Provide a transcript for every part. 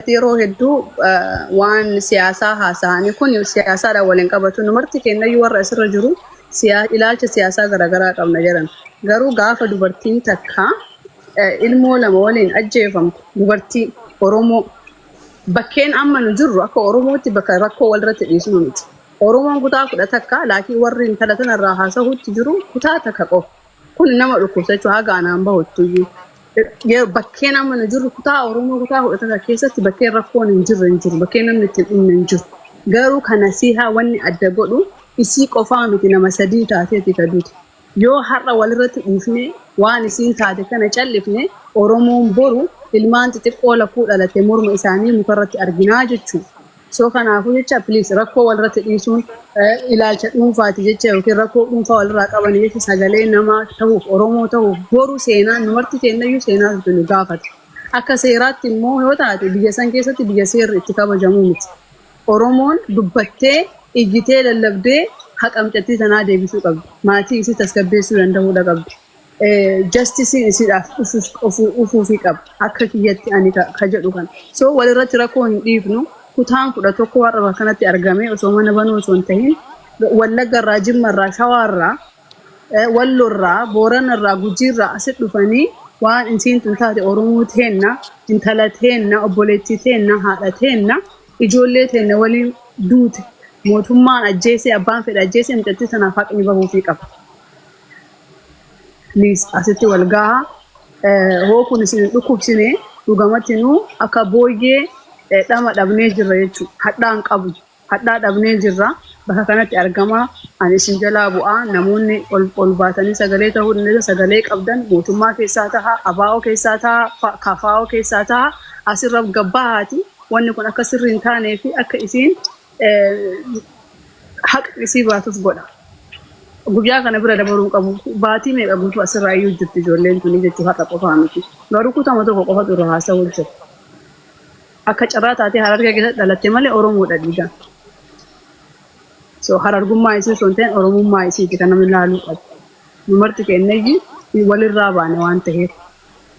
Yeroo hedduu waan siyaasaa haasa'anii kun siyaasaadhaan waliin qabatu. Nu marti kennayyuu warra asirra jiru ilaalcha siyaasaa garaagaraa qabna jedhan. Garuu gaafa dubartiin takka ilmoo lama waliin ajjeefamtu, dubartii Oromoo, bakkeen amma nu jirru akka Oromootti bakka rakkoo walirratti dhiisnu miti. Oromoon kutaa 11, laakiin warri intala tanarraa haasahuutti jiru kutaa takka qofa. Kun nama dhukkubsachuu haga anaan bahuttuyyuu. Bakkeen amma nu jirru kutaa Oromoo kutaa 11 keessatti bakkeen rakkoon hin jirre hin jiru. Bakkeen namni ittiin dhumne hin jiru. Garuu kana siihaa wanni adda godhu isii qofaa miti, nama sadii taateeti ka duute. Yoo har'a walirratti dhiifne, waan isiin taate kana callifne, Oromoon boru ilmaan xixiqqoo lakuu dhalate morma isaanii mukarratti arginaa jechuudha. So kanaafuu jecha, please, rakkoo walirratti dhiisuun, ilaalcha dhuunfaati jecha yookiin rakkoo dhuunfaa walirraa qaban jecha, sagalee namaa ta'uuf, Oromoo ta'uuf, boru seenaan nu marti kennayyuu seenaatu nu gaafata. Akka seeraatti immoo yoo taate, biyya san keessatti biyya seerri itti kabajamuu miti. Oromoon dubbattee, iyyitee, lallabdee haqa mucattii tanaa deebisuu qabdi. Maatii isii tasgabbeessuu danda'uudha qabdi. Justiceiin isiidhaaf dhufuufii qaba. Akka kiyyatti ani ka jedhu kana. So walirratti rakkoo hin dhiifnu. Kutaan 11 har'a bakka kanatti argame osoo mana banuu osoo hin tahin, Wallagga irraa, Jimma irraa, Shawaa irraa, Wallo irraa, Boorana irraa, Gujii irraa asitti dhufanii waan isiin tun taate, Oromoo teenna, intala teenna, obboleettii teenna, haadha teenna, ijoollee teenna waliin duute. Mootummaan ajjeesee, abbaan fedhe ajjeesee, mucattii tanaaf haqni bahuufii qaba. Please, asitti wal gahaa. Hoo kun isin hin dhukkubsine, dhugamatti nu akka booyyee dhama dhabnee jirra jechuudha. Hadhaa hin qabu. Hadhaa dhabnee jirra. Bakka kanatti argamaa. Ani isin jalaa bu'aa. Namoonni ol ol baatanii sagalee ta'uu dandeessan, sagalee qabdan mootummaa keessaa taha, ABO keessaa taha, KFO keessaa taha, asirra gabbahaati. Wanni kun akka sirrii hin taanee fi akka isiin haqa isii baatuuf godha. Guyyaa kana bira dabaruu hin qabu. Baatii meeqa guutuu asirraa iyyuu jirti ijoolleen tuni jechuu, har'a qofaa miti. Garuu kutama tokko qofatu irra haasawuu jira. Akka carraa taatee Harargee keessatti dhalatte malee Oromoodha dhiigaan. So Harargummaa isii osoo hin ta'in Oromummaa isiiti kan namni laaluu qabu. Nu marti keenyayyi walirraa baane waan ta'eef.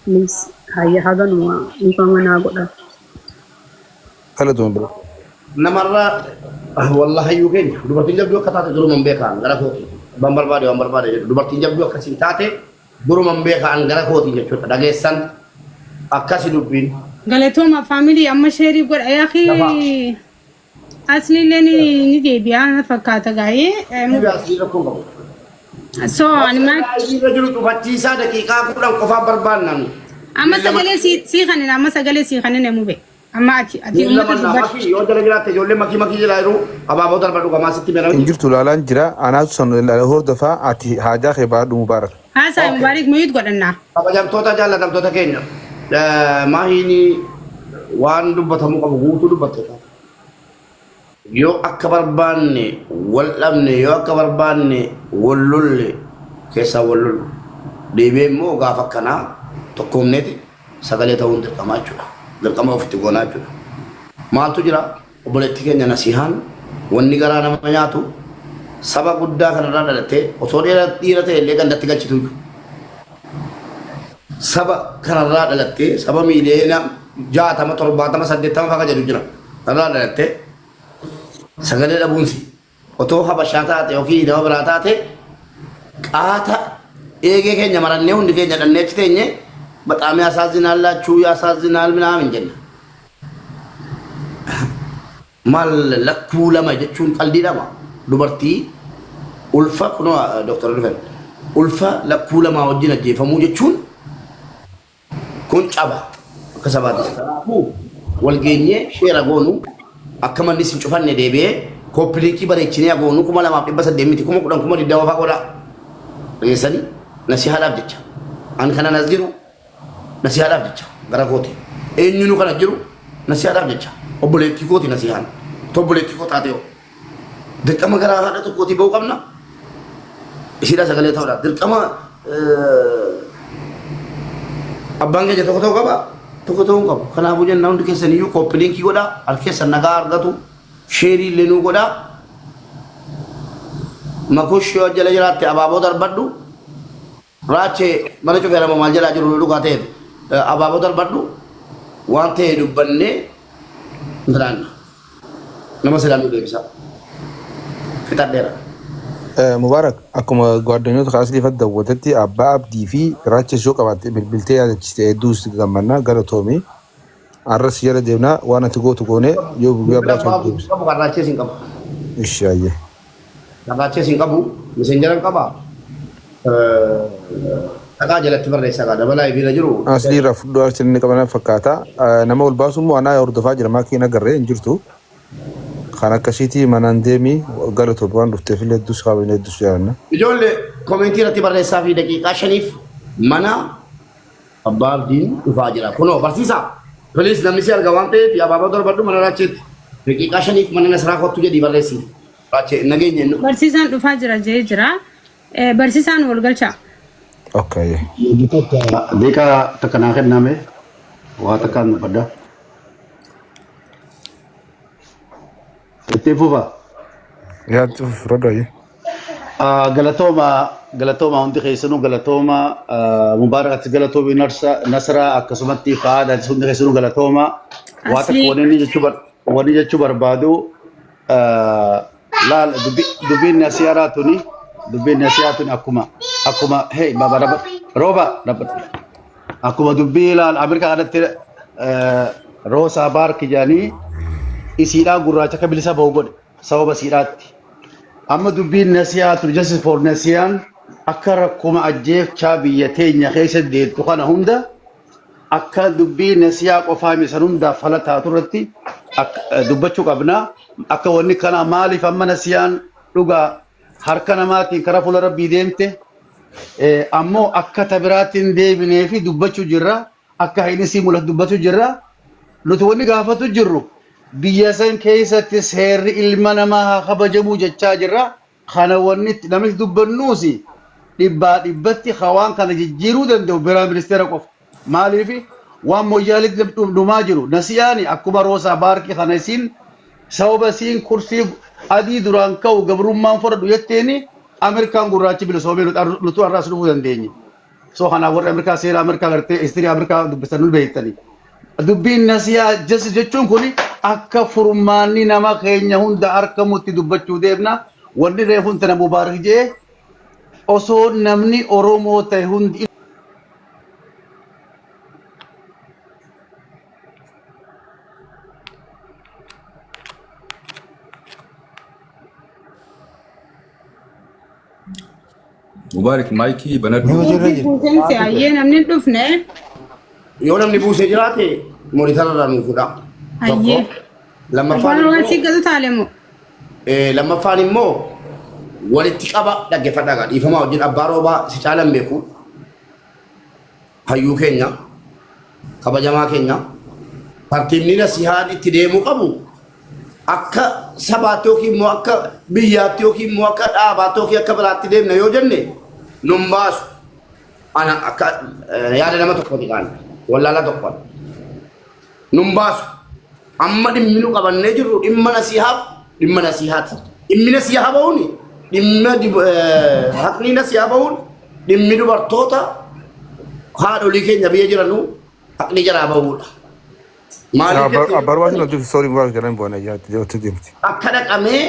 Please, hayya, haganuma, dhiifama naa godha. Galatoomi, bro. Namarraa wallahi hayyuu keenya, dubartiin jabduu akka taate duruman beekaan gara kooti. Abbaan barbaade waan barbaade jedhu, dubartiin jabduu akkasiin taate duruman beekaan gara kootiin jechuudha. Dhageessan, akkasi dubbiin. Galatooma family, amma share godha yaa. Lafaa. Akhi, asliillee ni deebi'a na fakkaata gaa'ee. Asii rakkoon qabu. So ani maal Irra jiru cufachiisaa, daqiiqaa 10 qofaan barbaannan. Amma sagalee sii kanina, amma sagalee sii kanina mube. Amma ati Miila uummata mannaa dubbadhu. makii yoo jala jiraatte, ijoollee makii makii jala jiru, abaaboo darba dhugamaa sitti Hin meera. jirtu, ilaalaan jira. Anaatu san hordofaa, ati haajaa kee baadhu, Mubaarak. Haasaa. Mubaarik, mute godhannaa. Kabajamtoota, jaallatamtoota keenya, maahiin waan dubbatamuu qabu guutuu dubbatte. Yoo akka barbaanne wal dhabne, yoo akka barbaanne wal lolle, keessaa wal lollu. Deebi'ee immoo gaafa akkanaa tokkoomneeti sagalee ta'uun dirqamaa jechuudha. Dirqama ofitti goonaa jechuudha. Maaltu jira? Obboleettii keenya Nasihaan, wanni garaa nama nyaatu, saba guddaa kanarraa dhalattee osoo dhiira ta'e illee gandatti galchitu iyyuu. Saba kanarraa dhalattee, saba miiliyoona 60, 70, 80 fa'a jedhu jira. Kanarraa dhalattee sagalee dhabuunsi, otoo Habashaa taate yookiin nama biraa taate, qaata eegee keenya marannee hundi keenya dhannee achi teenye በጣም ያሳዝናላችሁ ያሳዝናል ምናምን jenna. Maal, lakkuu lama jechuun qalbii lama, dubartii ulfa, kunoo Dooktar Dhufan, ulfa lakkuu lamaa wajjin ajjeefamuu jechuun kun caba akka sabaatti. Kanaafuu wal geenyee share goonu, akka manni sin cufanne deebi'ee copy link bareechinee goonu. 2800 miti, 10,000, 20,000 fa'aa godhaa. Dhageessanii, nasihaadhaaf jecha. An kanan as jiru nasihaadhaaf jecha gara kooti. Eenyunuu kana jiru nasihaadhaaf jecha. Obboleettii kooti nasihaan. Otoo obboleettii koo taate hoo? Dirqama garaa haadha tokkootii ba'uu qabna. Ishiidhaa sagalee ta'uudhaaf dirqama abbaan keenya tokko ta'uu qaba. Tokko ta'uu hin qabu. Kanaafuu jenna, hundi keessan iyyuu copy link godhaa. Harki keessan nagaa argatu. Share illee nuu godhaa. Makush, yoo jala jiraatte abaaboo darbadhu. Raachee mana cufeera moo maal jalaa jiru, dhugaa ta'eef abaaboo darbadhu. Waan ta'e dubbannee Intalaan nama silaa nu deebisa. Fixadheera. Mubaarak akkuma gwaaddanyoota kaasii ifatti daawwatetti abbaa abdii fi raacha ishoo qabaatte bilbiltee yaadachiiste hedduu si gammanna galatoomi. Arras jala deemnaa waan ati gootu goone yoo guyyaa biraa Abbaa kan abdii deebisa. qabu kan raachees hin qabu. Ishi ayyee. Kan raachees hin qabu. Miseenjara hin qaba. Dhaqaa jalatti barreessaa qaba. Dabalaa ibiira jiru. Aslii irraa fudhuu arsii inni qaban fakkaata. Nama ol baasu immoo anaa hordofaa jira maakii hin agarree hin jirtu. Kan akkasiitii manaan deemii galatoomi waan dhufteef illee hedduus kabajna hedduus jaalanna. Ijoollee koomentii irratti barreessaa fi daqiiqaa 5f mana abbaa abdiin dhufaa jira. Kunoo barsiisaa. Please namni si arga waan ta'eef abaaboo darbadhu mana raacheetti. Daqiiqaa 5f mana Nasraa kottu jedhii barreessi. Raachee nageenya inni. Barsiisaan dhufaa jira jee jira. Barsiisaan wal galchaa. Okay. Daqiiqaa takka naa kenname waa takkaan dubbadha. Itti fufa. Yaaddu fudhadhu ayyee. Galatooma galatooma hundi keessanuu galatooma Mubaarak ati galatoomi Nasraa akkasumatti Fa'aad ati hundi keessanuu galatooma waa takka Aslii. wanni inni jechuu wanni jechuu barbaadu laal dubbiin nasiyaraa tuni dubbiin nasiyaa tuni akkuma akkuma hey baba raba rooba raba akkuma dubbii laal Ameerikaa kanatti Roosaa Baark jedhanii isiidhaa gurraacha akka bilisa bahu godhe sababa isiidhaatti. Amma dubbiin nasiyaa tun justice for nasiyaan akka rakkuma ajjeechaa biyya teenya keessa deemtu kana hunda akka dubbii nasiyaa qofaa miti san hundaaf fala taatu irratti dubbachuu qabna. Akka wanni kana maaliif amma nasiyaan dhugaa harka namaatiin karaa fuula rabbii deemte ammoo akka ta biraatti hin deebinee fi dubbachuu jirra. Akka hin isii mul'atu dubbachuu jirra. Nuti wanni gaafatu jirru biyya san keessatti seerri ilma namaa haa kabajamuu jechaa jirra. Kana wanni itti namni dubbannuus dhibbaa dhibbatti ka waan kana jijjiiruu danda'u biraa ministeera qofa. Maaliif waan moyyaalitti dhumaa jiru nasiyaani akkuma roosaa baarkii kana isiin sababa isiin kursii adii duraan ka'u gabrummaan fudhadhu jetteeni Ameerikaan gurraachi bilisoomee nutu har'aas dhufuu dandeenye. So kanaaf warri Ameerikaa seera Ameerikaa gartee istirii Ameerikaa dubbisan nu beektani. Dubbiin nasiyaa justice jechuun kun akka furmaanni nama keenya hunda argamutti dubbachuu deemna. Wanni reefuun tana Mubaarak jee osoo namni Oromoo ta'e hundi Mubaarik maayikii banadhu. Nama jirra jira. Buuseensi hayyee namni hin dhufne. Yoo namni buusee jiraate moonitara irraa nuu fuudha. Tokko. Hayyee. Lammaffaan Afaan waan immoo si gatu taale moo? Lammaffaan immoo walitti qaba dhaggeeffadhaa gaa dhiifamaa wajjin abbaa roobaa si caalan beeku hayyuu keenya kabajamaa keenya tartiibni nasihaan itti deemuu qabu akka sabaatti yookiin immoo akka biyyaatti yookiin immoo akka dhaabaatti yookiin akka biraatti deemna yoo jenne nun baasu. Ana akka yaada nama tokkooti kaan wallaalaa tokkoon nun baasu. Amma dhimmi nu qabannee jirru dhimma nasihaaf dhimma nasihaati. Dhimmi nasihaa bahuun dhimma haqni nasihaa bahuun dhimmi dubartoota haadholii keenya biyya jiranuu haqni jaraa bahuudha. Maaliif jettee Barbaadu na dubbisi sorry Mubaarak jalaan bu'an ayyaatti deemti deemti. Akka dhaqamee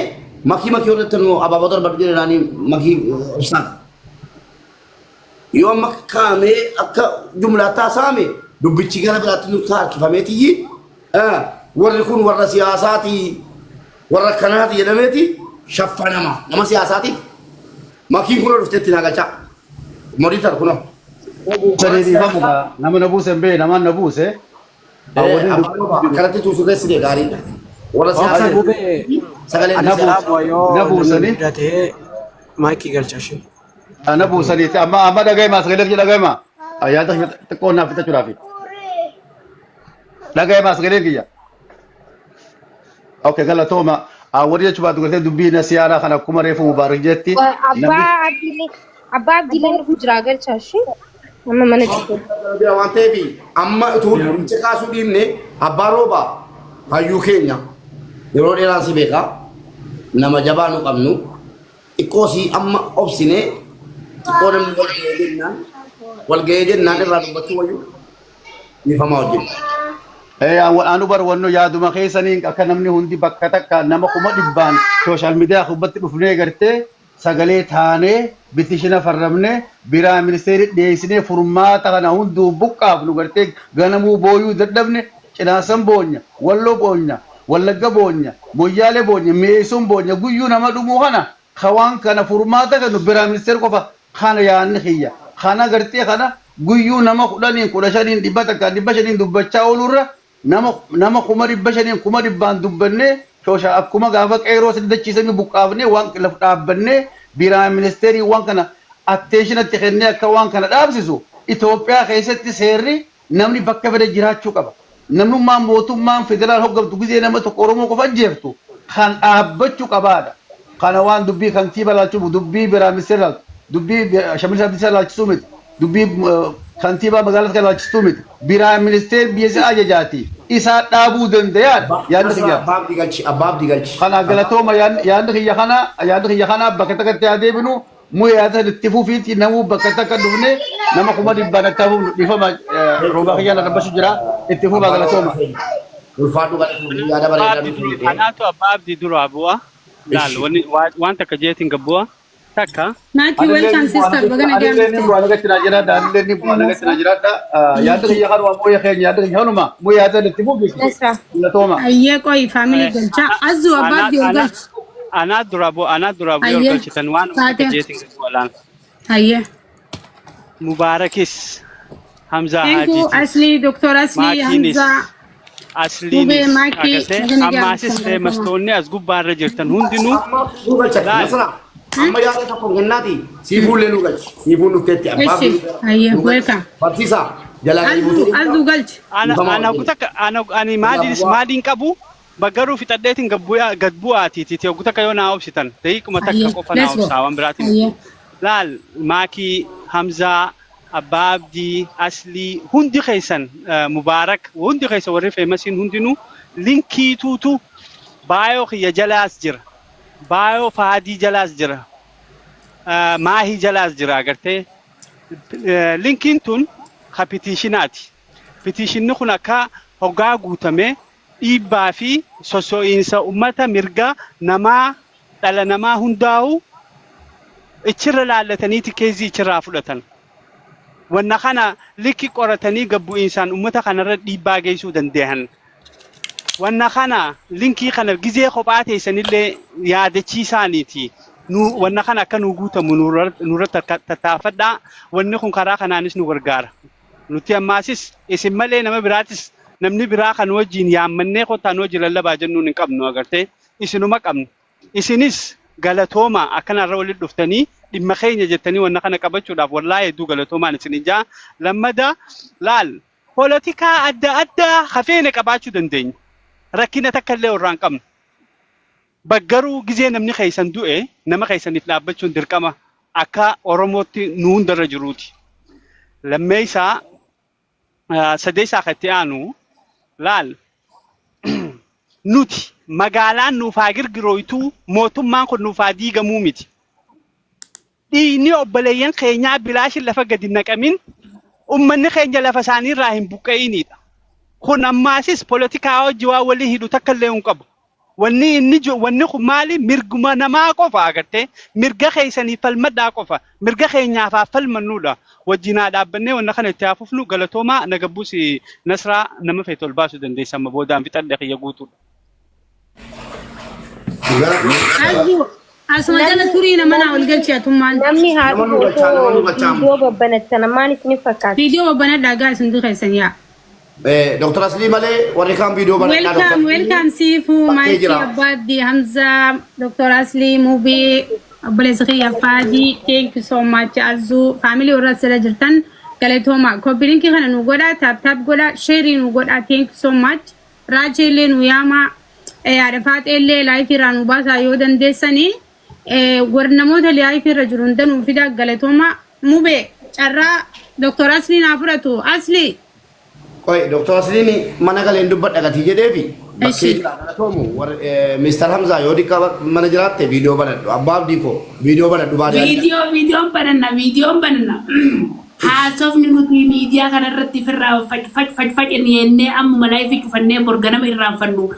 makii makii irratti nu abaaboo darbadhu jedhanii makii ibsaan. Yoo amma kaa'amee akka jumlaa taasifame dubbichi gara biraatti nu harkifamee tiyyi warri kun warra siyaasaati warra akkanaati jedhameeti shaffanama nama siyaasaatiif makiin kunoo dhufteetti naa galchaa. Monitor kunoo. Sadii dhiifamu nama na buuse hin beekne namaan na buuse. Hawwanii Abbaan roobaa akkanatti tuusu keessi gaariidha. Warra Obsa siyaasaa Bubee sagalee na nasihaa. buuse bu'a yoo na namni buusanii guddatee maayikii galcha ishee. na buusaniiti amma amma dhaga'ima sagalee kiyya dhaga'ima yaada xiqqoo naaf fixachuudhaaf dhaga'ima sagalee kiyya. Okay galatooma warri jechuu baatu gartee dubbii nasiyaadhaa kan akkuma reefu mubaarak jetti namni Abbaa Abdiilee Abbaa Abdiileen dhufu jira galchaa ishee. Amma mana cufe. Bira waan ta'eef amma utuu dubbicha kaasuu dhiibne abbaa roobaa hayyuu keenya yeroo dheeraan si beeka nama jabaa nu qabnu xiqqoo si amma obsine xiqqoo namni wal ga'ee jennaan wal ga'ee jennaan irraa dubbachuu wayyu dhiifamaa wajjin. Anu bar wanno yaaduma keessaniin akka namni hundi bakka takka nama 100,000 social media gubbatti dhufnee gartee sagalee taanee bitishina farramnee biraa ministeerii dhiyeessinee furmaata kana hunduu buqqaafnu gartee ganamuu booyuu dadhabne. Cinaasan boonya, Walloo boonya, Wallagga boonya, Moyyaalee boonya, Mi'eessuun boonya, guyyuu nama dhumuu kana ka waan kana furmaata kennu biraa ministeer qofa. Kana yaadni kiyya kana gartee kana guyyuu nama 10n 15n 100n 500n dubbachaa oolurra nama 500,000n 100,000n dubbannee shoosha akkuma gaafa qeeroo sadi dachiisanii buqqaafnee waan laf dhaabbannee biraa ministeerii waan kana attentionatti kennee akka waan kana dhaabsisu. Itoophiyaa keessatti seerri namni bakka fedhe jiraachuu qaba. Namnummaan mootummaan federaal hoggantu gizee nama tokko Oromoo qofa ajjeeftu kan dhaabbachuu qabaadha. Kana waan dubbii kantiiba laalchuu, dubbii biraa ministeera laalchu, dubbii Shimallis Abdiisaa laalchisuu miti, dubbii kantiibaa magaalaa kan laalchistuu miti. Biraa ministeer biyya isaa ajajaati. Isaa dhaabuu dandayaadha. Yaadni kiyya. Abbaa Abdii galchi. Abbaa Abdii galchi. Kana galatooma. Yaadni kiyya kana bakka takkatti haa deebinu. Mu yaada itti fufiiti namuu bakka takka dhufne nama 100,000 akka fufnu. Dhiifama, roobaa kiyya na dhabbachuu jira. Itti fufaa, galatooma. Ulfaadhu, galatoomii, yaada bareedaa nuuf kennite. Anaatu Abbaa Abdii duraa bu'a. Laal, wanni waan takka jeetiin gabbu'a. Takka. Maaki, welcome sister, baga nagaan Anillee ni dhufte. bu'aa nagatti naa jiraadha. Anillee ni bu'aa nagatti naa jiraadha. Yaadni kiyya kanuma mooya keenya, yaadni kiyya kanuma mu yaada itti fufiiti. Nasra. Galatooma. Ayyee, qoy, family galcha. Azzu, Abbaa Abdii ol galchi. Anaa duraa bu'a. Anaa duraa bu'ee ol Ayyee. galchitan waan takka Taate. jeetiin gabbu'a laal. Ayyee. Mubaarakis Hamzaa Thank you, Haajiitis. Asli, Dr. Asli, Maakiinis. Hamza, Mubee, Asliinis Maaki, agartee baga nagaan ammaasis dhuftan, galatooma. feemastoonni as gubbaarra jirtan hundinuu Amma nu galcha. Laal. Nasra. Amma yaada tokko kennaati. Siifuullee nu galchi. Siifuun dhufteetti Abbaa Eshi, Abdii ayyee, nu galchi. welcome. Barsiisaa. Jalaa gadi Azzu, buutee Azzu galchi. Ana Dhiifama ana wajjin. takka ana ani maaliinis maaliin qabu baggaruu fixadheetiin gad bu'aatiiti yogguu takka yoo naa obsitan daqiiquma takka Ayyee, qofa naa let's go. obsaa waan biraatiin. Ayyee. Laal, Maakii, Hamzaa, Abbaa Abdii, Aslii, hundi keessan, Mubaarak, hundi keessan warri famousiin hundinuu linkiituutu bio kiyya jalaas jira, bio Faadii jalaas jira, Maahii jalaas jira. Agartee, linkiin tun ka petitionaati. Petitionni kun akka hoggaa guutame dhiibbaa fi soso'iinsa ummata mirga namaa dhala namaa hundaa'u ichirra laallataniiti caseii ichirraa fudhatan. Wanna kana likki qoratanii gabbu'iinsaan ummata kanarra dhiibbaa geessuu danda'an. Wanna kana linkii kana gizee kophaa teessanillee yaadachiisaaniiti. Nu wanna kana akka nu guutamu nurratti tattaafadhaa. Wanni kun karaa kanaanis nu gargaara. Nuti ammaasis isin malee nama biraatis namni biraa kan wajjin yaammannee kottaa nu wajjin lallabaa jennuun hin qabnu, agartee, isinuma qabnu. Isinis galatooma, akkanarra walitti dhuftanii dhimma keenya jettanii wanna kana qabachuudhaaf wallaahi hedduu galatoomaan isin ijaa. Lammada laal, poolitikaa adda addaa hafeene qabaachuu dandeenya. Rakkina takka illee irraa hin qabnu. Baggaruu gizee namni keessan du'e nama keessaniif dhaabbachuun dirqama akka Oromootti nu hundarra jiruuti. Lammeessaa, sadeessaa kan itti aanu, laal, nuti magaalaan nuuf haa girgirooytuu, mootummaan kun nuuf haa diigamuu miti. Dhiigni obboleeyyan keenyaa bilaashin lafa gadi naqamin, ummanni keenya lafa isaaniirraa hin buqqa'inidha. Kun ammaasis poolitikaa hojii waan walii hidhu takka illee hin qabu. Wanni inni wanni kun maali? Mirguma namaa qofa, agartee, mirga keessanii falmadhaa qofa, mirga keenyaaf haa falmannuudha. Wajjin haa dhaabbannee wanna kana itti haa fufnu. Galatoomaa. Nagabbuus Nasraa, nama feete ol baasuu dandeessa, amma boodaan fixadhe kiyya guutuudha. Azzu, asuma jala turii, nama naa ol galchi atummaan. Namni haa Nama nu dhufu galchaa, nama nu otoo galchaa. viidiyoo babbanattan ammaan isiniif fakkaata. Viidiyoo babbanadhaa gaa isin keessan yaa. Dr. Aslii malee warri kaan viidiyoo banadhaa. Welcome, welcome Siifu, Bakkee Maayikii, jira. Abbaa Abdii, Hamza, Dr. Asli, Mubii, obboleessa kiyya Faadii, thank you so much, Azzu, family warra asirra jirtan, galatooma. Copy linkii kana nu godhaa, tap tap godhaa, share nu godhaa, thank you so much. Raachee illee nu yaamaa, haadha faaxee illee live irraa nu baasaa yoo dandeessanii, warri namoota live irra jiru hunda nu fidaa, galatooma. Mubee, carraa Dr. Asli naa fudhatu. Asli. Qoy, Dr. Asliin mana galeen dubbadha gatii jedheefi bakkee Eshi. jira. Galatoomu Mr. Hamza, yoo diqqa mana jiraatte viidiyoo banadhu. Abbaa Abdii koo, viidiyoo banadhu baadiyyaa. Viidiyoo, viidiyoon bananna, viidiyoon bananna. Haasofni nuti miidiyaa kana irratti firraa fac fac fac fac jennee ammuma live cufannee bor ganama irraanfannu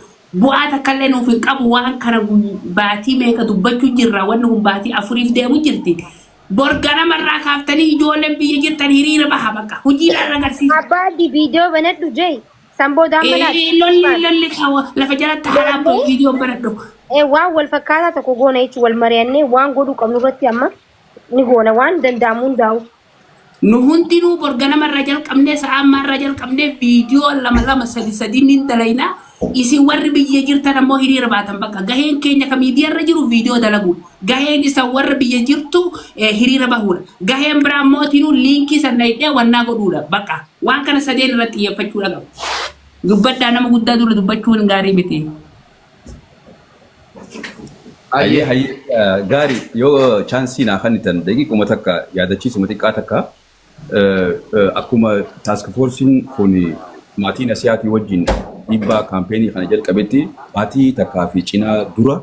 bu'aa takkallee nuuf hin qabu. Waan kana baatii meeqa dubbachuu jirra? Wanni kun baatii afuriif deemu jirti. Bor ganama irraa kaaftanii ijoolleen biyya jirtan hiriira baha, bakka hojiidhaan agarsiisa. Abbaa Abdii, viidiyoo banadhu jee. San booda amma laata. Lolli lolli lafa jalatti haraa viidiyoo banadhu. Waan wal fakkaataa tokko goona jechuun wal mari'annee waan godhuu qabnu irratti amma ni goona waan danda'amu hundaa'u. Nu hundinuu bor ganama irra jalqabnee, sa'a ammaa irra jalqabnee, viidiyoo lama lama, sadi sadi ni dalaynaa. Isin warri biyya jirtan ammoo hiriira baatan. Bakka gaheen keenya ka miidiyaa irra jiru viidiyoo dalaguudha. Gaheen isa warra biyya jirtu hiriira bahuudha. Gaheen biraa mootinuu liinkii sana hidhee wannaa godhuudha. Bakka waan kana sadeen irratti xiyyeeffachuudha qaba. Dubbadhaa, nama guddaa dura dubbachuun gaarii miti. Hayyee, hayyee, gaarii. Yoo chance naa kennitan, daqiiquma takka yaadachiisuma xiqqaa takka. Akkuma task forceiin kun maatii Nasiyaatii wajjin dhiibbaa campaignii kana jalqabetti, maatii takkaa fi cinaa dura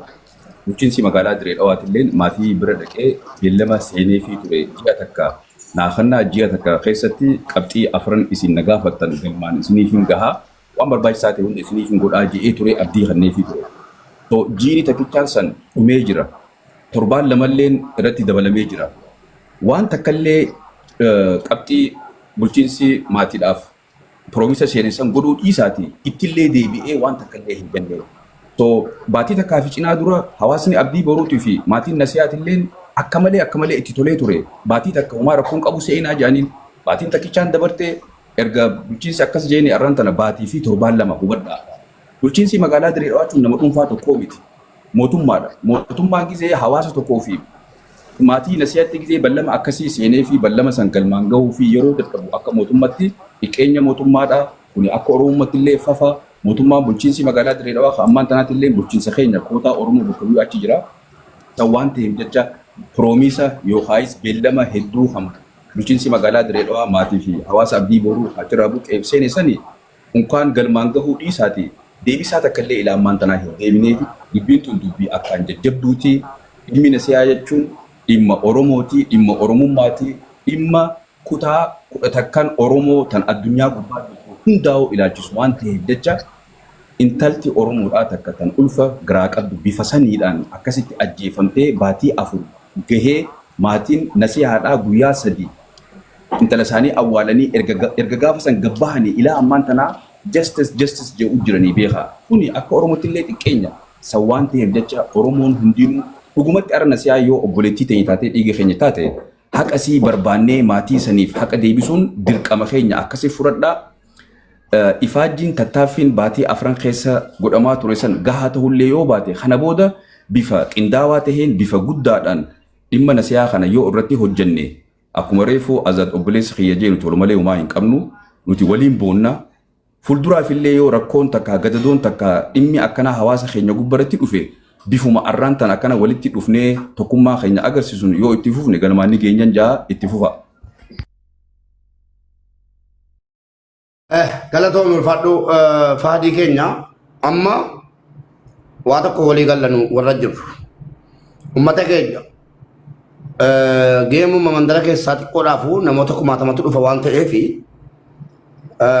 bulchiinsi magaalaa Diree Dhawaatilleen maatii bira dhaqee beellama seenee fi ture. Ji'a takka naa kennaa, ji'a takka keessatti qabxii afran isin na gaafattan galmaan isiniif hin gahaa, waan barbaachisaa ta'e hunda isiniif hin godhaa je'ee ture, abdii kenneefii ture. So jiini takkichaan san dhumee jira. Torbaan lamalleen irratti dabalamee jira. Waan takkallee qabxii bulchiinsi maatiidhaaf promise seene san godhuu dhiisaati ittillee deebi'ee waan takkallee hin jenne. So baatii takkaa fi cinaa dura hawaasni Abdii Boruutii fi maatiin Nasiyaatilleen akka malee itti tolee ture. Baatii takka homaa rakkoon qabu seenaa jedhaniin. Baatiin takkichaan dabartee, erga bulchiinsi akkas jeeni, arran tana baatii fi torbaan 2, hubadhaa. Bulchiinsi magaalaa Diree Dhawaachuun nama dhuunfaa tokkoo miti. Mootummaadha. Mootummaan gizee hawaasa tokkoo fi maatii Nasiyaatti gizee ballama akkasii seenee fi ballama san galmaan gahuu fi yeroo dadhabu, akka mootummatti xiqqeenya mootummaadha. Kuni akka Oromummaatti illee fafa. Mootummaan bulchiinsi magaalaa Diree Dhawaa kan ammaan tanaatti illee bulchiinsa keenya kootaa Oromoo bakka bu'ee achi jira. San waan ta'eef jecha, promise yookaayis beellama hedduu kan bulchiinsi magaalaa Diree Dhawaa maatii fi hawaasa Abdii Boruu achirraa buqqeef seene sani unkaan galmaan gahuu dhiisaati deebisaa takka illee ilaa ammaan tanaa hin deebineefi. Dubbiin tun dubbii akkaan jajjabduuti. Dhimmi Nasiyaa jechuun dhimma Oromooti, dhimma Oromummaati, dhimma kutaa 11n Oromoo tan addunyaa gubbaa jirtu hundaa'uu ilaalchisu waan ta'eef jecha, intalti Oromoodhaa takka tan ulfa garaa qabdu bifa saniidhaan akkasitti ajjeefamtee baatii 4 gahee, maatiin Nasihaadhaa guyyaa 3 intala isaanii awwaalanii, erga gaafa san gabbahanii ilaa ammaan tanaa "justice, justice" jedhu jiranii beekaa. Kuni akka Oromootti illee xiqqeenya. San waan ta'eef jecha, Oromoon hundinuu dhugumatti ara Nasihaa yoo obboleettii teenya taatee, dhiiga keenya taate, haqa sii barbaannee maatii saniif haqa deebisuun dirqama keenya, akkasii fudhadhaa. Ifaajjiin tattaaffiin baatii afran keessa godhamaa ture san gahaa ta'ullee yoo baate, kana booda bifa qindaawaa taheen, bifa guddaadhaan dhimma Nasihaa kana yoo irratti hojjenne, akkuma reefu Azad obboleessi kiyya jeenu, tolu malee homaa hin qabnu, nuti waliin boonna. Fuulduraaf illee yoo rakkoon takka, gadadoon takka, dhimmi akkanaa hawaasa keenya gubbaratti dhufe, bifuma arraan tan akkana walitti dhufnee tokkummaa keenya agarsiisuun yoo itti fufne, galmaan ni geenyan jaa, itti fufa. Galatoomii, ulfaadhu Faadii keenya. Amma waa tokko walii gallanu warra jirru. Uummata keenya geemuma mandara keessaa xiqqoodhaafu namoota kumaatamatu dhufa waan ta'eef,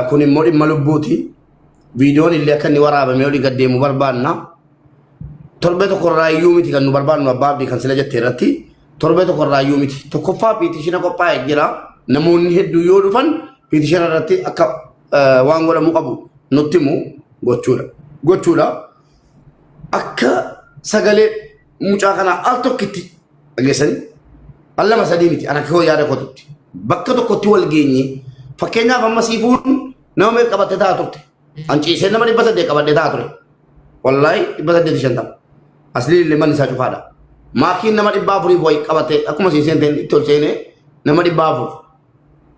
kun immoo dhimma lubbuuti. Viidiyoon illee akka inni waraabamee olii gad deemu barbaanna. Torbee tokko irraa iyyuu miti kan nu barbaannu, abbaa abdii kan sila jette irratti torbee tokko irraa iyyuu miti. Tokkoffaa petition qophaa'ee jira. Namoonni hedduu yoo dhufan petition irratti akka waan godhamuu qabu nutti himu gochuudha. Gochuudha. Akka sagalee mucaa kanaa al tokkitti dhageessanii, al lama sadii miti, ana koo yaada kootitti bakka tokkotti wal geenye. Fakkeenyaaf, amma siifuun nama meeqa qabattee taa'aa turte? An ciisee nama 800 qabadhee taa'aa ture. Wallaahi 850. Aslii illee manni isaa cufaadha. Maakiin nama 400 wayi qabatte, akkuma siin seenteen itti ol seenee nama 400.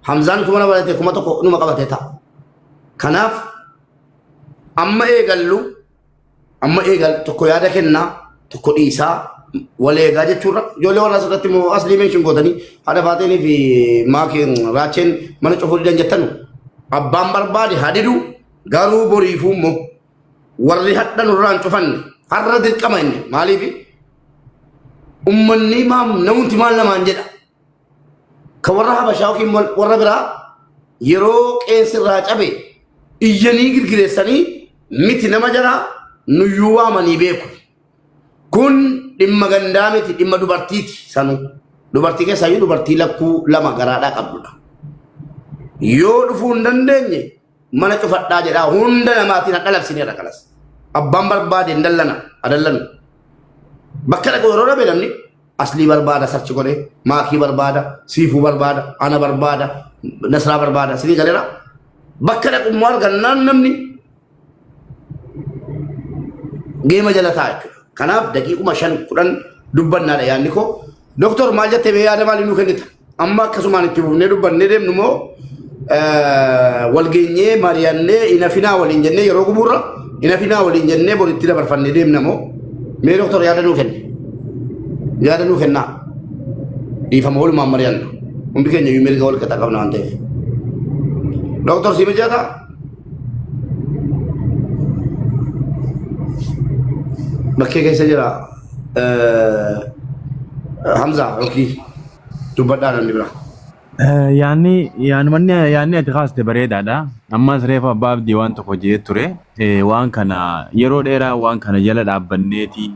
Hamzaan kuma nama baratee 1000 numa qabatee ta'a. Kanaaf amma eegallu, amma eegal, tokko yaada kennaa, tokko dhiisaa, wal eegaa jechuurra, ijoollee warra asirratti immoo Aslii mention gootanii, haadha faateenii fi maakiin raacheen mana cufuu didan jettanu, abbaan barbaade haa didu, garuu boriifuu immoo warri hadha nurraan cufanne har'a dirqama. Inni maaliif ummanni maam namumti maal namaan jedha? Kan warra Habashaa yookiin warra biraa yeroo qeensi irraa cabe iyyanii girgireessanii miti nama jara nuyyuu waamanii beeku. Kun dhimma gandaa miti, dhimma dubartiiti sanuu. Dubartii keessaayyuu dubartii lakkuu lama garaadhaa qabdudha. Yoo dhufuu hin dandeenye mana cufadhaa jedhaa hunda namaatiin hadha labsineerra kanas. Abbaan barbaade hin dallana, adallanu. Bakka dhaqu yeroo dhabe namni Aslii barbaada sarchi godhee, Maakii barbaada, Siifuu barbaada, ana barbaada, Nasraa barbaada, sinii galeera. Bakka dhaqu immoo argannaan namni geema jala taa'a jechuudha. Kanaaf daqiiquma 5 10 dubbannaadha yaadni koo. Doktor maal jettee mee yaada maalii nuu kennita? Amma akkasumaan itti fufnee dubbannee deemnu moo wal geenyee mari'annee inafinaa waliin jennee yeroo gubuurra inafinaa waliin jennee boritti dabarfannee deemna moo mee doktor yaada nuu kenni. Yaada nuu kennaa. Dhiifama walumaan mari'anna. Hundi keenya iyyuu mirga wal qixa qabna waan ta'eef. Doktor si mijataa? Bakkee keessa jira. Hamza yookiin dubbadhaa namni biraa. Yaanni yaanni yaanni ati kaaste bareedaadha. Ammas reefa abbaa abdii waan tokko jedhee ture. Waan kana yeroo dheeraa waan kana jala dhaabbanneeti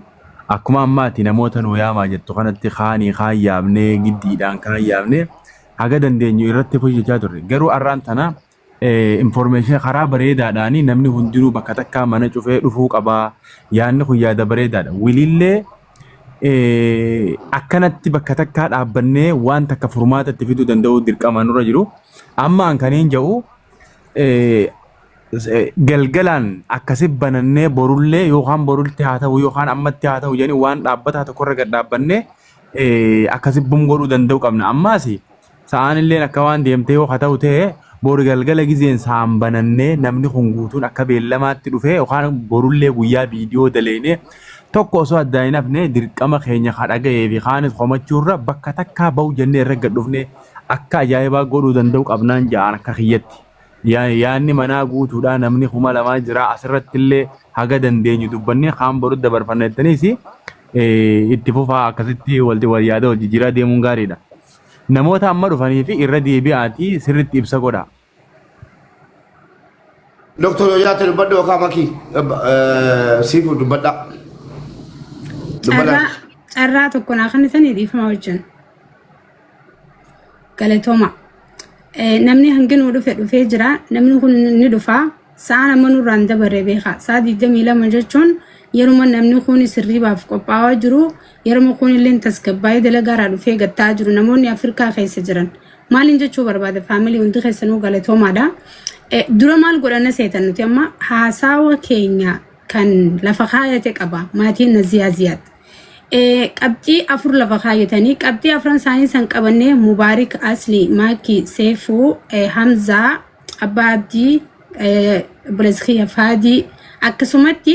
akkuma ammaati namoota nu yaamaa jettu kanatti kaanii kaan yaamnee giddiidhaan kaan yaamnee haga dandeenyu irratti hojjechaa turre. Garuu arraan tana information karaa bareedaadhaan namni hundinuu bakka takkaa mana cufee dhufuu qabaa. Yaanni kun yaada bareedaadha. Wilillee akkanatti bakka takkaa dhaabbannee waan takka furmaata itti fiduu danda'uu dirqama nurra jiru. Amma an kaniin jedhu galgalaan akkasi banannee borullee yookaan borutti haa ta'u yookaan ammatti haa ta'u jedhanii waan dhaabbataa tokkorra gad dhaabbannee akkasi bum godhuu danda'u qabna. Ammaas Sa'aan illeen akka waan deemtee yoo ka ta'u ta'e boru galgala gizeen sa'aan banannee namni kun guutuun akka beellamaatti dhufee yookaan borullee guyyaa viidiyoo daleeynee tokko osoo addaan hin hafne dirqama keenya ka dhaga'ee fi kaanis komachuurra bakka takkaa ba'u jennee irra gad dhufnee akka ajaa'ibaa godhuu danda'u qabnaan ja'aan akka kiyyatti. Yaanni manaa guutuudha namni 2000 jira asirratti illee haga dandeenyu dubbannee kaan boru dabarfanna jettaniis itti fufaa akkasitti wal yaada wal jijjiiraa deemuun gaariidha. Namoota amma dhufanii fi irra deebi'aatii sirriitti ibsa godhaa. Doktor yoo jiraate dubbadhu yookaan makii siifu dubbadhaa. Dubbadhaa. Carraa carraa tokko naa kennitanii dhiifama wajjin. Galatooma. Namni hangi nuu dhufe dhufee jira. Namni kun ni dhufa. Sa'aan amma nurraan dabarre beeka. Sa'a 22 jechuun yeruma namni kun sirriibaaf qophaa'aa jiru, yeruma kun illee tasgabbaa'ee dalagaarraa dhufee gattaa jiru namoonni Afrikaa keessa jiran. Maaliin jechuu barbaada faamilii hundi keessanuu galatoomaadha. Dura maal godhanna seetan nuti amma haasawa keenya kan lafa kaayate qaba maatiin Naziyaa Ziyaad. Qabxii afur lafa kaayatanii qabxii afran isaanii san qabannee Mubaarik Asli, Maakii, Seefuu, Hamzaa, Abbaa Abdii, obboleessa kiyya Faadii akkasumatti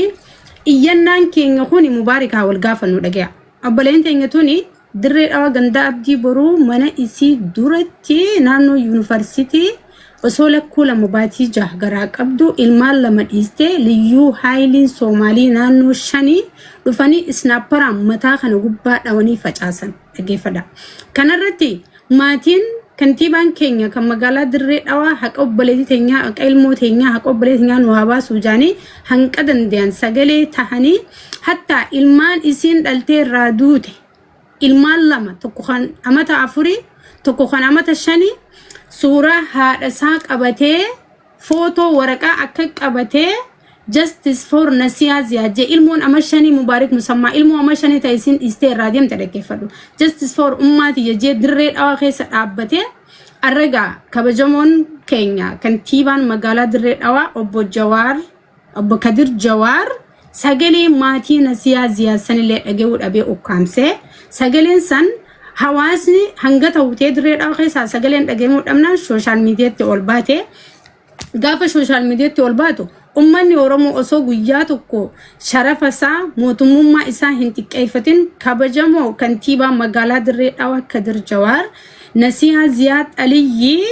iyyannaan keenya kun Mubaarik haa wal gaafannu dhagaya. Obboleen teenya tuni dirree dhawa gandaa Abdii boruu mana isii duratti naannoo yuunivarsiitii osoo lakkuu lama baatii jaha garaa qabdu ilmaan lama dhiistee liyyuu haayiliin Soomaalii naannoo shanii dhufanii isnaapparaan mataa kana gubbaa dhawanii facaasan dhaggeeffadha. Kanarratti Maatiin kantiibaan keenya kan magaalaa Dirree Dhawaa haqa obboleettii teenyaa, haqa ilmoo teenyaa, haqa obboleettii teenyaa nu haa baasuu jaanii hanqa dandayan sagalee tahanii hattaa ilmaan isiin dhaltee irraa duute ilmaan lama tokko kan amata afurii tokko kan amata shanii suuraa haadha isaa qabatee Footoo waraqaa akka qabatee justice for Nasiyaa Ziyaad jee ilmoon ama shanii Mubaarik Musammaa ilmoo ama shanii ta'e isin dhiistee irraa deemte dhaggeeffadhu. Justice for ummaa tiyya jee dirree dhawaa keessa dhaabbatee arragaa kabajamoon keenya kantiibaan magaalaa dirree dhawaa obbo Jawaar obbo Kadir Jawaar sagalee maatii Nasiyaa Ziyaad sanillee dhaga'uu dhabee ukkaamsee sagaleen san Hawaasni hanga ta'u ta'ee dirree dhawaa keessaa sagaleen dhaga'amuu dhabnaan sooshaal miidiyaatti ol baate. Gaafa sooshaal miidiyaatti ol baatu ummanni Oromoo osoo guyyaa tokko sharafa isaa mootummummaa isaa hin xiqqeeffatin kabajamoo kantiibaa magaalaa Dirree Dhawaa Kadir Jawaar Nasihaa Ziyaad Aliyyii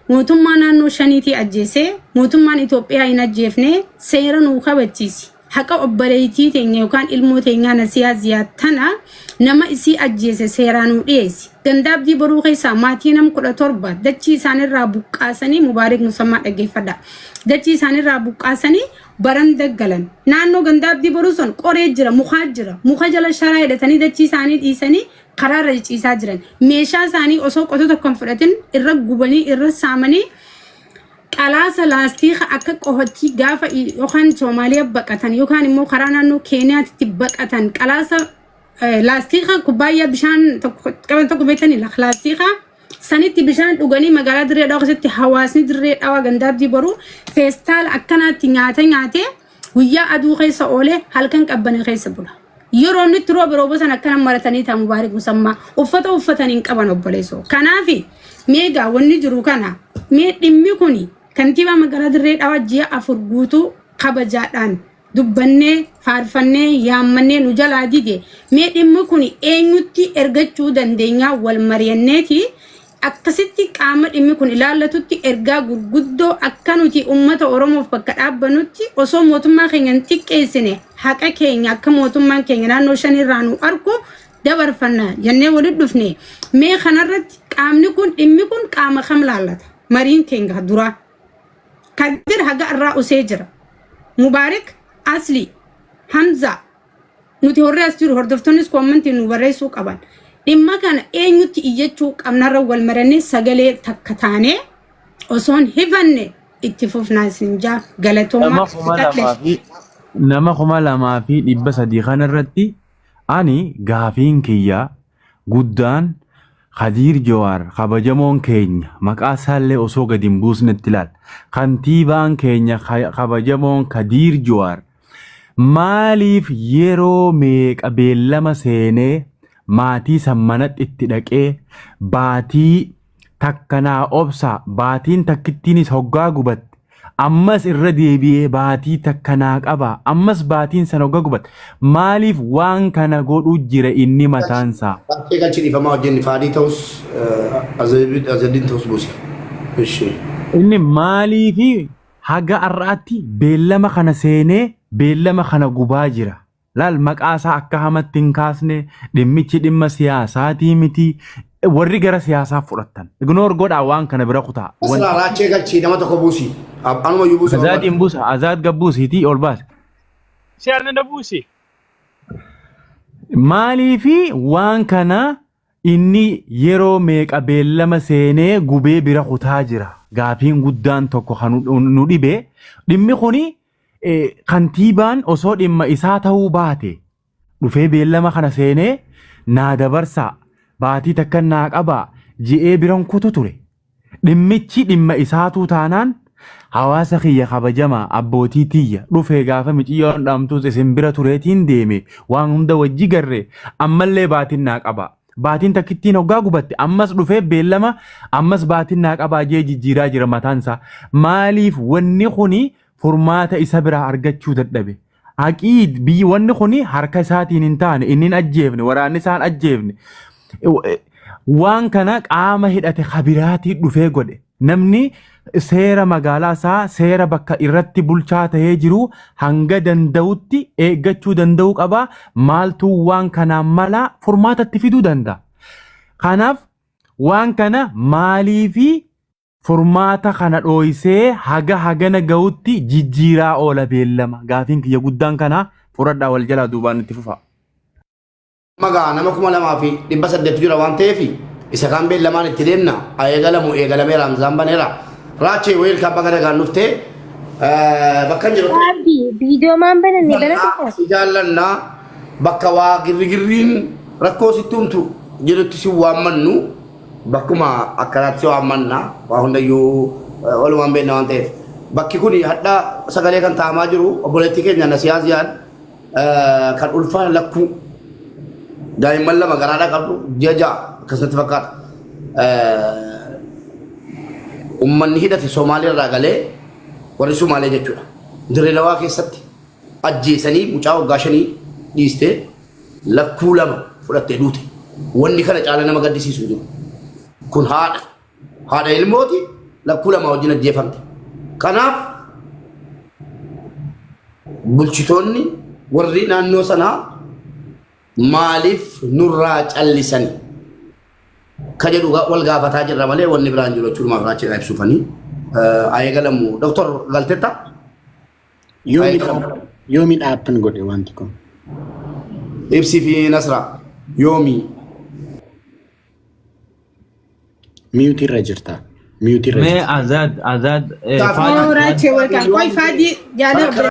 mootummaa naannoo shaniitii ajjeesee mootummaan Itoophiyaa hin ajjeefne seera nuu kabachiisi. Haqa obboleettii teenya yookaan ilmoo teenyaa Nasiyaa Ziyaad tana nama isii ajjeese seeraa nuu dhiyeessi. Ganda Abdii Boruu keessaa maatii nam 17 dachii isaanirraa buqqaasanii Mubaarik Musammaa dhaggeeffadha. Dachii isaanirraa buqqaasanii baranda galan. Naannoo ganda Abdii Boruu sun qoree jira, mukaa jira. Muka jala sharaa hidhatanii dachii isaanii dhiisanii karaarra ciciisaa jiran. Meeshaa isaanii osoo qoto tokko hin fudhatin irra gubanii irra saamanii qalaasa laastiika akka qohottii gaafa yookaan Soomaaliyaa baqatan yookaan immoo karaa naannoo Keeniyaatti baqatan qalaasa laastiika kubbaayyaa bishaan tokko qaban tokko beektanii laastiika sanitti bishaan dhuganii magaalaa Dirree Dhawaa keessatti hawaasni Dirree Dhawaa Gandaabdii boruu feestaala akkanaatti nyaata nyaatee guyyaa aduu keessa oolee halkan qabbana keessa bula. Yeroo inni itti roobe rooba sana akkana maratanii ta'a Mubaarik Musammaa uffata uffatan hin qaban obboleessoo. Kanaafi meegaa wanni jiru kana mee dhimmi kuni kantiibaa magaalaa Dirree Dhawaa ji'a 4 guutuu kabajaadhaan dubbannee faarfannee yaammannee nu jalaa dide mee dhimmi kuni eenyutti ergachuu dandeenyaa wal mari'anneeti Akkasitti qaama dhimmi kun ilaallatutti ergaa gurguddoo akka nuti uummata Oromoof bakka dhaabbannutti osoo mootummaa keenya hin xiqqeessine haqa keenya akka mootummaan keenya naannoo shanirraa nu arku dabarfanna jennee walitti dhufne. Mee kanarratti qaamni kun dhimmi kun qaama kam laallata? Mariin keenya duraa. Kadir haga irraa usee jira. Mubaarik Asli Hamza Nuti horri as jiru hordoftoonnis koommantiin nu barreessuu qaban. Dhimma kana eenyutti iyyachuu qabnarra wal marannee sagalee takka taanee osoon hifanne itti fufnaa isin jaa galatoomaa. Nama kuma lamaa fi nama 2300 kana irratti ani gaafiin kiyya guddaan Kadiir Jawaar kabajamoon keenya maqaa isaallee osoo gadi hin buusnetti ilaal. Kantiibaan keenya kabajamoon Kadiir Jawaar Maaliif yeroo meeqa beellama seenee maatii san manatti itti dhaqee baatii takka naa obsaa baatiin takkittiinis hoggaa gubatte ammas irra deebi'ee baatii takka naa qabaa ammas baatiin san hoggaa gubatte maaliif waan kana godhu jira inni mataansaa. Bakkee galchi dhiifamaa wajjin faadii ta'us azadiin ta'us buusi. Ishi. Inni maaliifi Haga har'aatti beellama kana seenee beellama kana gubaa jira. Laal maqaa isaa akka hamatti hin kaasne dhimmichi dhimma siyaasaatii miti. Warri gara siyaasaa fudhattan. Ignore godhaa waan kana bira kutaa. Asirraa Wanti raachee galchii nama tokko buusi. Anuma iyyuu buusi Azaadiin barbaadde. buusa. Azaad gabbuusiitii ol baase. Si ana na buusi. Maaliifi waan kana Inni yeroo meeqa beellama seenee gubee bira kutaa jira. Gaafiin guddaan tokko kan nu dhibe dhimmi kuni kantiibaan osoo dhimma isaa ta'uu baate dhufee beellama kana seenee naa dabarsaa baatii takka naa qabaa je'ee biran kutu ture. Dhimmichi dhimma isaatuu taanaan hawaasa kiyya kabajamaa abbootii tiyya dhufee gaafa miciyyoon dhamtuus isin bira tureetiin deeme waan hunda wajji garre ammallee baatiin naa qabaa. Baatiin takkittiin hoggaa gubatte ammas dhufee beellama ammas baatiin naa qabaa jee jijjiiraa jira mataan isaa. Maaliif wanni kuni furmaata isa biraa argachuu dadhabe? Haqii biyyi wanni kuni harka isaatiin hin taane inni hin ajjeefne waraanni isaa hin ajjeefne. Waan kana qaama hidhate kabiraatii dhufee godhe. Namni seera magaalaa isaa seera bakka irratti bulchaa ta'ee jiru hanga danda'utti eeggachuu danda'uu qaba. Maaltu waan kanaan mala furmaatatti fiduu danda'a. Kanaaf waan kana maaliifi Furmaata kana dhooysee haga hagana gahutti jijjiiraa oola beellama. Gaafiin kiyya guddaan kana fudhadhaa wal jalaa duubaan itti fufaa. Amma gaa nama 2800 jira waan ta'eef isa kaan beellamaan itti deemna. Haa eegalamu eegalameera Hamzaan baneera. Raachee weelkaam baga nagaan dhuftee bakka hin jirutti. Abdi viidiyoo maan bananne banatu Si jaallanna bakka waa girrigirriin rakkoo sitti humtu jirutti si waammannu. Bakkuma akkanaatti si waammanna waa hundayyuu walumaan beekna waan ta'eef. Bakki kun hadha sagalee kan taa'amaa jiru obboleettii keenya Nasiyaa Ziyaad kan ulfa lakkuu daa'imman lama garaadhaa qabdu ji'a 6 akkasumatti fakkaata. Uummanni hidhate Somaalee irraa galee warri Somaalee jechuudha. Dirree Dawaa keessatti ajjeesanii mucaa waggaa 5 dhiistee lakkuu lama fudhattee duute. Wanni kana caala nama gaddisiisu hin jiru. Kun haadha. Haadha ilmooti lakkuu lama wajjin ajjeefamte. Kanaaf Bulchitoonni warri naannoo sanaa maaliif nurraa callisani? Ka jedhu wal gaafataa jirra malee wanni biraan jiru jechuudha raachidha ibsuufanii. Ayeegalamu Doktor galtetta? Yoomi happen godhe wanti kun? Ibsii fi Nasra yoomi? Mute irra jirta. Mute irra Mee jirta. Azad Azad Oh, Raachee welcome. Qoy Faadii jaala.